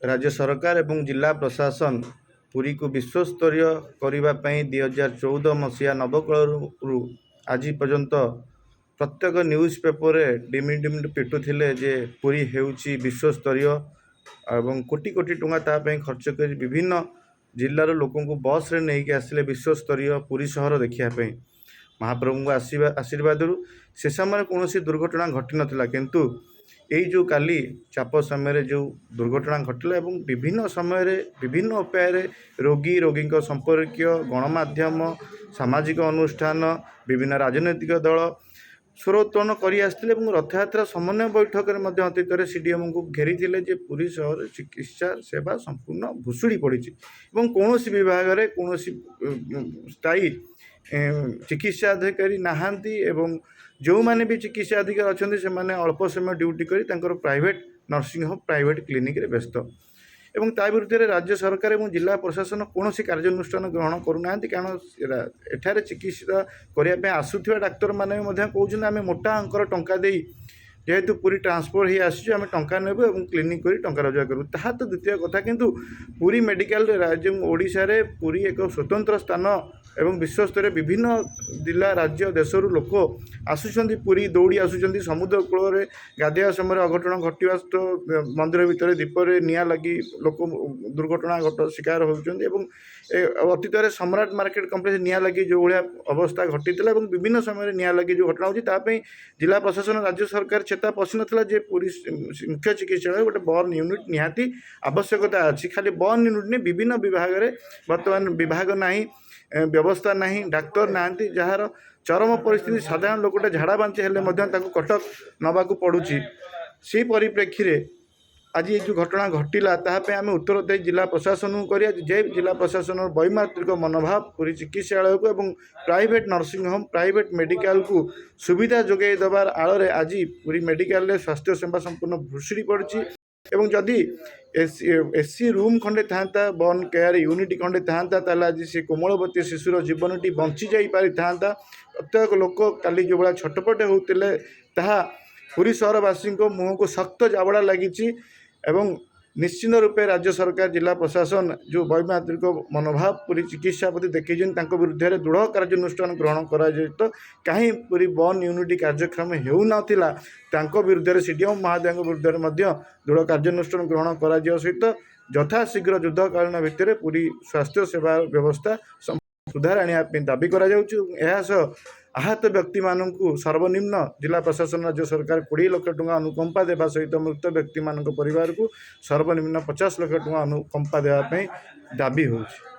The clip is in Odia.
ରାଜ୍ୟ ସରକାର ଏବଂ ଜିଲ୍ଲା ପ୍ରଶାସନ ପୁରୀକୁ ବିଶ୍ୱସ୍ତରୀୟ କରିବା ପାଇଁ 2014 ମସିହା ନବକଳେବରରୁ ଆଜି ପର୍ଯ୍ୟନ୍ତ ପ୍ରତ୍ୟେକ ନ୍ୟୁଜ୍ ପେପରରେ ଡିମି ଡିମି ପିଟୁଥିଲେ ଯେ ପୁରୀ ହେଉଛି ବିଶ୍ୱସ୍ତରୀୟ ଏବଂ କୋଟି କୋଟି ଟଙ୍କା ତା ପାଇଁ ଖର୍ଚ୍ଚ କରି ବିଭିନ୍ନ ଜିଲ୍ଲାର ଲୋକଙ୍କୁ ବସ୍ରେ ନେଇକି ଆସିଲେ ବିଶ୍ୱସ୍ତରୀୟ ପୁରୀ ସହର ଦେଖିବା ପାଇଁ। ମହାପ୍ରଭୁଙ୍କ ଆସିବା ଆଶୀର୍ବାଦରୁ ସେ ସମୟରେ କୌଣସି ଦୁର୍ଘଟଣା ଘଟିନଥିଲା, କିନ୍ତୁ ଏଇ ଯେଉଁ କାଲି ଚାପ ସମୟରେ ଯେଉଁ ଦୁର୍ଘଟଣା ଘଟିଲା ଏବଂ ବିଭିନ୍ନ ସମୟରେ ବିଭିନ୍ନ ଉପାୟରେ ରୋଗୀ, ରୋଗୀଙ୍କ ସମ୍ପର୍କୀୟ, ଗଣମାଧ୍ୟମ, ସାମାଜିକ ଅନୁଷ୍ଠାନ, ବିଭିନ୍ନ ରାଜନୈତିକ ଦଳ ସ୍ୱର ଉତ୍ତୋଳନ କରି ଆସିଥିଲେ ଏବଂ ରଥଯାତ୍ରା ସମନ୍ୱୟ ବୈଠକରେ ମଧ୍ୟ ଅତୀତରେ ସିଡିଏମ୍ଓଙ୍କୁ ଘେରିଥିଲେ ଯେ ପୁରୀ ସହରରେ ଚିକିତ୍ସା ସେବା ସମ୍ପୂର୍ଣ୍ଣ ଭୁଶୁଡ଼ି ପଡ଼ିଛି ଏବଂ କୌଣସି ବିଭାଗରେ କୌଣସି ସ୍ଥାୟୀ ଚିକିତ୍ସା ଅଧିକାରୀ ନାହାନ୍ତି ଏବଂ ଯେଉଁମାନେ ବି ଚିକିତ୍ସା ଅଧିକାରୀ ଅଛନ୍ତି, ସେମାନେ ଅଳ୍ପ ସମୟ ଡ୍ୟୁଟି କରି ତାଙ୍କର ପ୍ରାଇଭେଟ୍ ନର୍ସିଂ ହୋମ୍, ପ୍ରାଇଭେଟ୍ କ୍ଲିନିକ୍ରେ ବ୍ୟସ୍ତ ଏବଂ ତା ବିରୁଦ୍ଧରେ ରାଜ୍ୟ ସରକାର ଏବଂ ଜିଲ୍ଲା ପ୍ରଶାସନ କୌଣସି କାର୍ଯ୍ୟାନୁଷ୍ଠାନ ଗ୍ରହଣ କରୁନାହାନ୍ତି। କାରଣ ଏଠାରେ ଚିକିତ୍ସା କରିବା ପାଇଁ ଆସୁଥିବା ଡାକ୍ତରମାନେ ମଧ୍ୟ କହୁଛନ୍ତି, ଆମେ ମୋଟା ଅଙ୍କର ଟଙ୍କା ଦେଇ ଯେହେତୁ ପୁରୀ ଟ୍ରାନ୍ସଫର୍ ହେଇ ଆସିଛୁ, ଆମେ ଟଙ୍କା ନେବୁ ଏବଂ କ୍ଲିନିକ୍ କରି ଟଙ୍କା ରୋଜଗାର କରିବୁ। ତାହା ତ ଦ୍ୱିତୀୟ କଥା, କିନ୍ତୁ ପୁରୀ ମେଡ଼ିକାଲରେ ରାଜ୍ୟ ଓଡ଼ିଶାରେ ପୁରୀ ଏକ ସ୍ୱତନ୍ତ୍ର ସ୍ଥାନ ଏବଂ ବିଶ୍ୱସ୍ତରରେ ବିଭିନ୍ନ ଜିଲ୍ଲା, ରାଜ୍ୟ, ଦେଶରୁ ଲୋକ ଆସୁଛନ୍ତି, ପୁରୀ ଦୌଡ଼ି ଆସୁଛନ୍ତି। ସମୁଦ୍ର କୂଳରେ ଗାଧୋଇବା ସମୟରେ ଅଘଟଣ ଘଟିବା ସହିତ ମନ୍ଦିର ଭିତରେ ଦୀପରେ ନିଆଁ ଲାଗି ଲୋକ ଦୁର୍ଘଟଣା ଶିକାର ହେଉଛନ୍ତି ଏବଂ ଅତୀତରେ ସମ୍ରାଟ ମାର୍କେଟ କମ୍ପ୍ଲେକ୍ସ ନିଆଁ ଲାଗି ଯେଉଁ ଭଳିଆ ଅବସ୍ଥା ଘଟିଥିଲା ଏବଂ ବିଭିନ୍ନ ସମୟରେ ନିଆଁ ଲାଗି ଯେଉଁ ଘଟଣା ହେଉଛି, ତା ପାଇଁ ଜିଲ୍ଲା ପ୍ରଶାସନ, ରାଜ୍ୟ ସରକାର ଚେତା ପଶିନଥିଲା ଯେ ପୁରୀ ମୁଖ୍ୟ ଚିକିତ୍ସାଳୟ ଗୋଟେ ବର୍ନ ୟୁନିଟ୍ ନିହାତି ଆବଶ୍ୟକତା ଅଛି। ଖାଲି ବର୍ନ ୟୁନିଟ୍ ନୁହେଁ, ବିଭିନ୍ନ ବିଭାଗରେ ବର୍ତ୍ତମାନ ବିଭାଗ ନାହିଁ, ବ୍ୟବସ୍ଥା ନାହିଁ, ଡାକ୍ତର ନାହାନ୍ତି, ଯାହାର ଚରମ ପରିସ୍ଥିତି ସାଧାରଣ ଲୋକଟେ ଝାଡ଼ା ବାନ୍ତି ହେଲେ ମଧ୍ୟ ତାକୁ କଟକ ନେବାକୁ ପଡ଼ୁଛି। ସେଇ ପରିପ୍ରେକ୍ଷୀରେ ଆଜି ଏ ଯେଉଁ ଘଟଣା ଘଟିଲା, ତାହା ପାଇଁ ଆମେ ଉତ୍ତରଦାୟୀ ଜିଲ୍ଲା ପ୍ରଶାସନକୁ କରିବା ଯେ ଜିଲ୍ଲା ପ୍ରଶାସନର ବୈମାତୃକ ମନୋଭାବ ପୁରୀ ଚିକିତ୍ସାଳୟକୁ ଏବଂ ପ୍ରାଇଭେଟ୍ ନର୍ସିଂ ହୋମ୍, ପ୍ରାଇଭେଟ୍ ମେଡ଼ିକାଲକୁ ସୁବିଧା ଯୋଗାଇ ଦେବାର ଆଳରେ ଆଜି ପୁରୀ ମେଡ଼ିକାଲରେ ସ୍ୱାସ୍ଥ୍ୟ ସେବା ସମ୍ପୂର୍ଣ୍ଣ ଭୁଶୁଡ଼ି ପଡ଼ିଛି। ଏବଂ ଯଦି ଏସି ରୁମ୍ ଖଣ୍ଡେ ଥାନ୍ତା, ବର୍ନ କେୟାର ୟୁନିଟ୍ ଖଣ୍ଡେ ଥାନ୍ତା, ତାହେଲେ ଆଜି ସେ କୋମଳବତୀ ଶିଶୁର ଜୀବନଟି ବଞ୍ଚି ଯାଇପାରିଥାନ୍ତା। ପ୍ରତ୍ୟେକ ଲୋକ କାଲି ଯେଉଁଭଳିଆ ଛଟପଟ ହେଉଥିଲେ, ତାହା ପୁରୀ ସହରବାସୀଙ୍କ ମୁହଁକୁ ଶକ୍ତ ଜାବଡ଼ା ଲାଗିଛି ଏବଂ ନିଶ୍ଚିତ ରୂପେ ରାଜ୍ୟ ସରକାର, ଜିଲ୍ଲା ପ୍ରଶାସନ ଯେଉଁ ବୈମାତୃକ ମନୋଭାବ ପୁରୀ ଚିକିତ୍ସା ପ୍ରତି ଦେଖେଇଛନ୍ତି, ତାଙ୍କ ବିରୁଦ୍ଧରେ ଦୃଢ଼ କାର୍ଯ୍ୟାନୁଷ୍ଠାନ ଗ୍ରହଣ କରାଯାଇ ତ କାହିଁ ପୁରୀ ବର୍ନ ୟୁନିଟ୍ କାର୍ଯ୍ୟକ୍ଷମ ହେଉନଥିଲା, ତାଙ୍କ ବିରୁଦ୍ଧରେ, ସିଡିଏମ୍ ମହାଦୟଙ୍କ ବିରୁଦ୍ଧରେ ମଧ୍ୟ ଦୃଢ଼ କାର୍ଯ୍ୟାନୁଷ୍ଠାନ ଗ୍ରହଣ କରାଯିବା ସହିତ ଯଥାଶୀଘ୍ର ଯୁଦ୍ଧକାଳୀନ ଭିତରେ ପୁରୀ ସ୍ୱାସ୍ଥ୍ୟ ସେବା ବ୍ୟବସ୍ଥା ସୁଧାର ଆଣିବା ପାଇଁ ଦାବି କରାଯାଉଛି। ଏହା ସହ ଆହତ ବ୍ୟକ୍ତିମାନଙ୍କୁ ସର୍ବନିମ୍ନ ଜିଲ୍ଲା ପ୍ରଶାସନ, ରାଜ୍ୟ ସରକାର 20 ଲକ୍ଷ ଟଙ୍କା ଅନୁକମ୍ପା ଦେବା ସହିତ ମୃତ ବ୍ୟକ୍ତିମାନଙ୍କ ପରିବାରକୁ ସର୍ବନିମ୍ନ 50 ଲକ୍ଷ ଟଙ୍କା ଅନୁକମ୍ପା ଦେବା ପାଇଁ ଦାବି ହେଉଛି।